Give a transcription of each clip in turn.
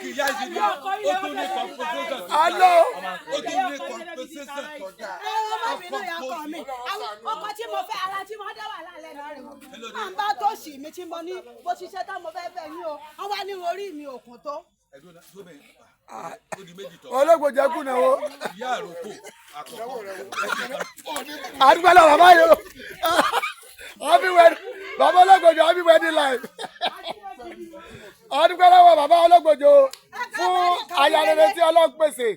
kí ìyá ìdílé ó tún ní compensation tó dáa. Alo. Ó tún ní compensation tó dáa. Ẹ wọ́n má bínú ìyá ọkọ mi. Àwọn ọkọ tí mo fẹ́, ara tí mo dá wà lálẹ́ náà rẹ̀. Máa ń bá tó sì mi tí mo ní bó ti ṣe tán mo fẹ́ fẹ́ yín o. Wọ́n wá ní orí mi òkun tó. Ẹ̀dùn náà tó bẹ̀ ó di méjì tọ́. Ológbòjò kùnà o. Ìyá àròkò àkọ́kọ́. Àdúgbò lọ bàbá yìí o. Happy wedding bàbá ológbòjò, happy wedding life. Àdúgbò lọ́wọ́ bàbá ológbòjò fún aya rere tí Ọlọ́run pèsè.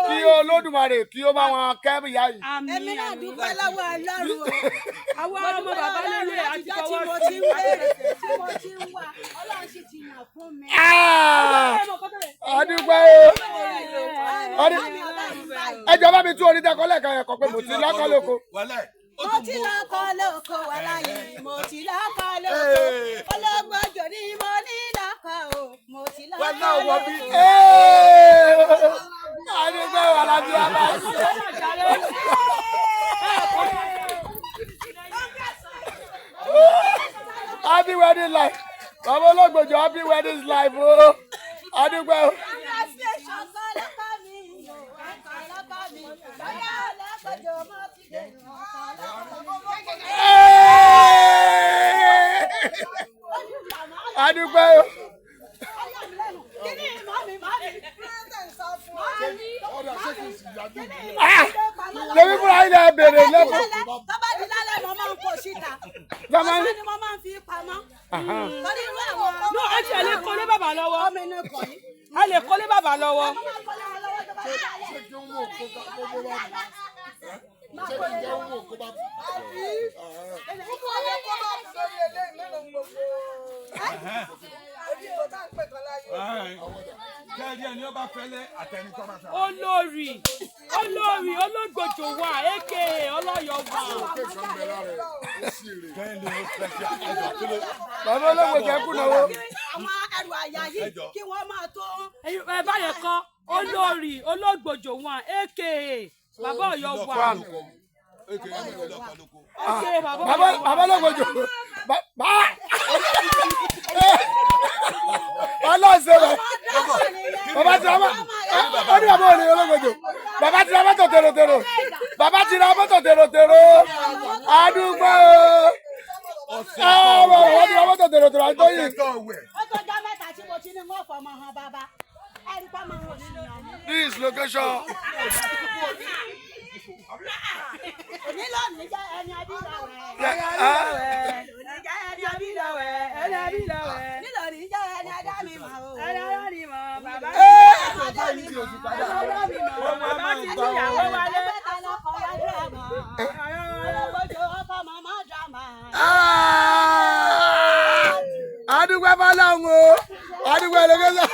Kí Olódùmarè kí ó bá wọn kẹ́ ìyá yìí. Èmi náà dúpẹ́ lọ́wọ́ Ọlọ́run o. Àwọn ọmọ bàbá lórí àti Látijọ́ tí fọwọ́ mo sí. ti ń béèrè, tí mo ti ń wá, Ọlọ́run sì ti yàn fún mi. Ah! Àdúgbò o. Ẹ jọ̀ọ́, bá mi tú orin tẹ́kọ̀ lẹ́ẹ̀kan yẹn kọ pé mo ti lọ́kọ́ lóko. Wàláì, ó Mo tún ti mú lọ́kọ lóko wà láyé, mo ti lọ́kọ lóko. Ológbòjò ni mo ní lọ́kọ o, mo ti lọ́kọ Wàláì, wọ bí. lóko. Àdúgbò wà lábí abáṣe. Happy wedding life. Bàbá ológbòjò, happy wedding life o. Àdúgbò o. Congratulations, ọlọ́kọ mi, ọkọ lọ́kọ mi. Bóyá ológbòjò mo ti dé, ọkọ lọ́kọ mi. Àdúgbò o. Kíni mọ́mí mọ́mí? Ah! Lèmi fúnra yín lè béèrè lẹ́fọ̀. Tọ́ba di lálẹ́, mo máa ń kó síta. Tọ́ba Ọ̀sán ni mo máa ń fi pamọ́. Torí irú àwọn No, ẹ tiẹ̀ lè kọ́lé bàbá lọ́wọ́. ọmọ inú kọ̀ yìí. A lè kọ́lé bàbá lọ́wọ́. Mo máa ń kọ́lé wọn lọ́wọ́ tó bá di lálẹ́. Ṣé kí n wò kó bá bù? Ṣé kí n jẹ́ wò kó bá bù? Kókó kó bá bù lórí eléyìí mélòó gbogbo. Orí kò tá ń pè kan láyé. Kẹ́rì ẹni ọba fẹ́lẹ́ àtẹni tó bá sá. Olórí olórí ológbòjò wà aka ọlọ́yọ̀ wà. Pé nǹkan bẹ lára ẹ̀, ó sì rè. Kẹ́hìndé ó special ẹjọ́ kí ló. Bàbá ológbòjò kùnà o. Àwọn ẹrù àyà yìí kí wọ́n máa tó. Ẹ báyẹn kọ́, olórí ológbòjò wà aka bàbá ọ̀yọ́ wà Eke ẹni tó lọ́kọ lóko. Aka bàbá Bàbá ọ̀yọ́ wà. bàbá ológbòjò. Bàbá ọlọ́ọ̀sẹ̀ rẹ̀. Bàbá ti ra mọ́ ó ní bàbá òní ológbòjò. Bàbá ti ra mọ́tò tèrotèrò. Bàbá ti ra mọ́tò tèrotèrò. Àdúgbò o. Ọ̀sẹ̀ Ẹ bàbá ti ra mọ́tò tèrotèrò àgbóyè. tó wẹ̀. Ó tó jọ́ mẹ́ta tí mo ti ní wọ́n fọmọ hàn bàbá. Ẹ̀rí pọ́ máa ń wò sí yàn mí. This location. Òní lónìí jẹ́ ẹni abílọ̀wẹ̀. Òní jẹ́ ẹni abílọ̀wẹ̀. Ẹni abílọ̀wẹ̀. Nílòní jẹ́ ẹni adá mi mọ̀ o. Ẹni aláàrí mọ̀ bàbá. Ẹni adá mi mọ̀. Ẹni aláàrí mọ̀ bàbá ti níyàwó wálé. Ẹgbẹ́ta lọkọ̀ wá dírámà. Ológbòjò ọkọ màmá dírámà. Àdúgbò fọlọ́run o. Àdúgbò location.